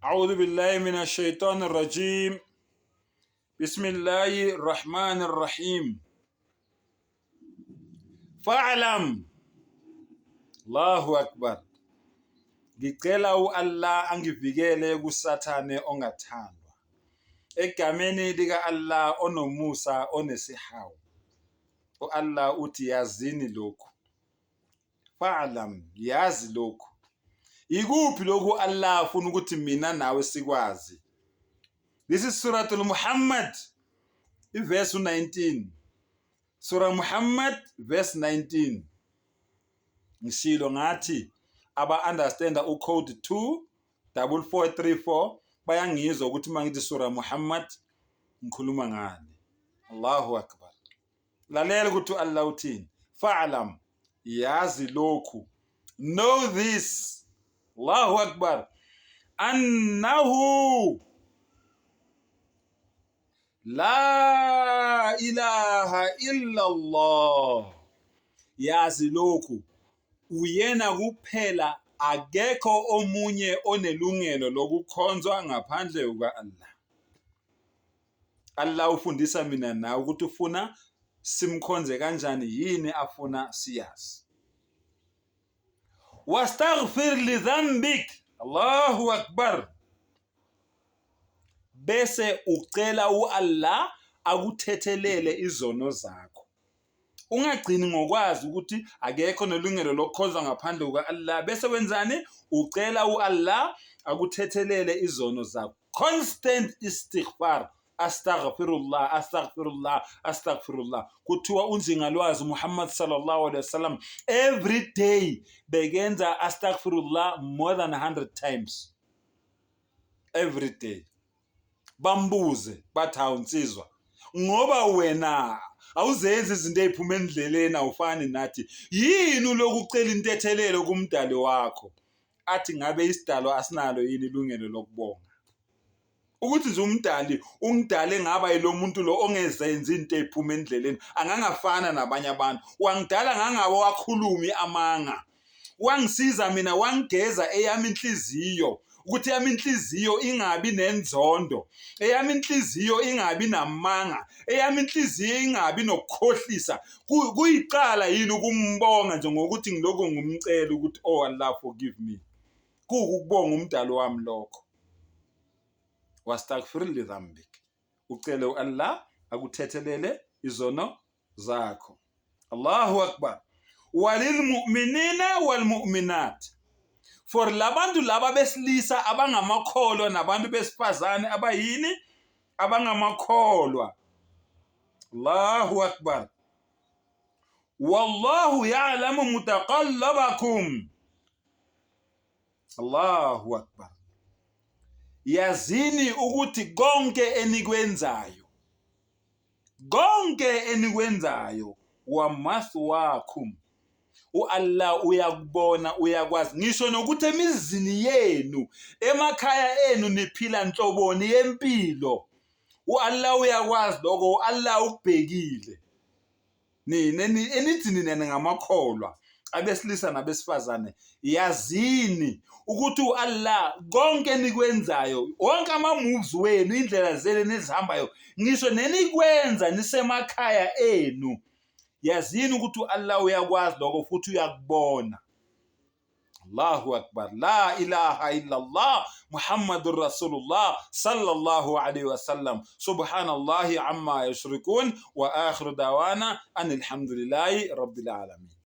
أعوذ بالله من الشيطان الرجيم بسم الله الرحمن الرحيم فاعلم Allahu Akbar. Ngicela u-Allah angivikele kuSathane ongathandwa. Egameni lika-Allah onomusa onesihawu. U-Allah uthi yazini lokhu. Fa'lam, yazi lokhu. Ikuphi lokhu Allah afuna ukuthi mina nawe sikwazi? This is Suratul Muhammad, iverse 19. Surah Muhammad verse 19. Ngishilo ngathi aba understanda ucode 24434 bayangizwa ukuthi uma ngithi Surah Muhammad ngikhuluma ngani. Allahu Akbar. Lalela ukuthi Allah uthini. Fa'lam, yazi lokhu. Know this. Allahu Akbar. Annahu la ilaha illa Allah. Yazi lokhu, uyena kuphela, akekho omunye onelungelo lokukhonzwa ngaphandle kuka-Allah. Allah ufundisa mina nawe ukuthi ufuna simkhonze kanjani, yini afuna siyazi. Wastaghfir li dhanbik. Allahu Akbar. Bese ucela uAllah akuthethelele izono zakho. Ungagcini ngokwazi ukuthi akekho nelungelo lokukhonza ngaphandle kuka-Allah, bese wenzani? Ucela u-Allah akuthethelele izono zakho. Constant istighfar, astaghfirullah, astaghfirullah, astaghfirullah. Kuthiwa unjingalwazi Muhammad sallallahu alaihi wasallam every day bekenza astaghfirullah more than 100 times every day. Bambuze bathi, hawu nsizwa, ngoba wena awuzenzi izinto ey'phuma endleleni, awufani nathi, yini ulokhu ucela intethelelo kumdali wakho? Athi, ngabe isidalwa asinalo yini ilungelo lokubonga ukuthi nje umdali ungidale ngaba yilo muntu lo ongezenzi into ey'phuma endleleni, angangafana nabanye abantu, wangidala ngangabe wakhulumi amanga, wangisiza mina, wangigeza eyami inhliziyo, ukuthi eyami inhliziyo ingabi nenzondo, eyami inhliziyo ingabi namanga, eyami inhliziyo ingabi nokukhohlisa. Kuyiqala yini ukumbonga nje ngokuthi ngilokhu ngumcela ukuthi, "Oh Allah, forgive me"? Kuwukubonga umdali wami lokho. Wastaghfir li dhanbik, ucele u-Allah akuthethelele izono zakho. Allahu Akbar. Walilmu'minina walmu'minat, for labantu laba besilisa abangamakholwa nabantu besifazane abayini, abangamakholwa. Allahu Akbar. Wallahu ya'lamu mutaqallabakum. Allahu Akbar. Yazini ukuthi konke enikwenzayo, konke enikwenzayo, wamathwakum, uAllah uyakubona, uyakwazi, ngisho nokuthi emizini yenu, emakhaya enu, niphila nhloboni yempilo. UAllah uyakwazi lokho, uAllah ukubhekile. Nina enithi nina ningamakholwa, abesilisa nabesifazane, yazini ukuthi uAllah konke enikwenzayo, wonke ama-moves wenu, indlela zenu enizihambayo, ngisho nenikwenza nisemakhaya enu, yazini ukuthi uAllah uyakwazi lokho futhi uyakubona. Allahu Akbar. La ilaha illa Allah Muhammadur Rasulullah sallallahu alayhi wasallam. Subhanallahi amma yushrikun wa akhiru dawana anilhamdulillahi rabbil alamin.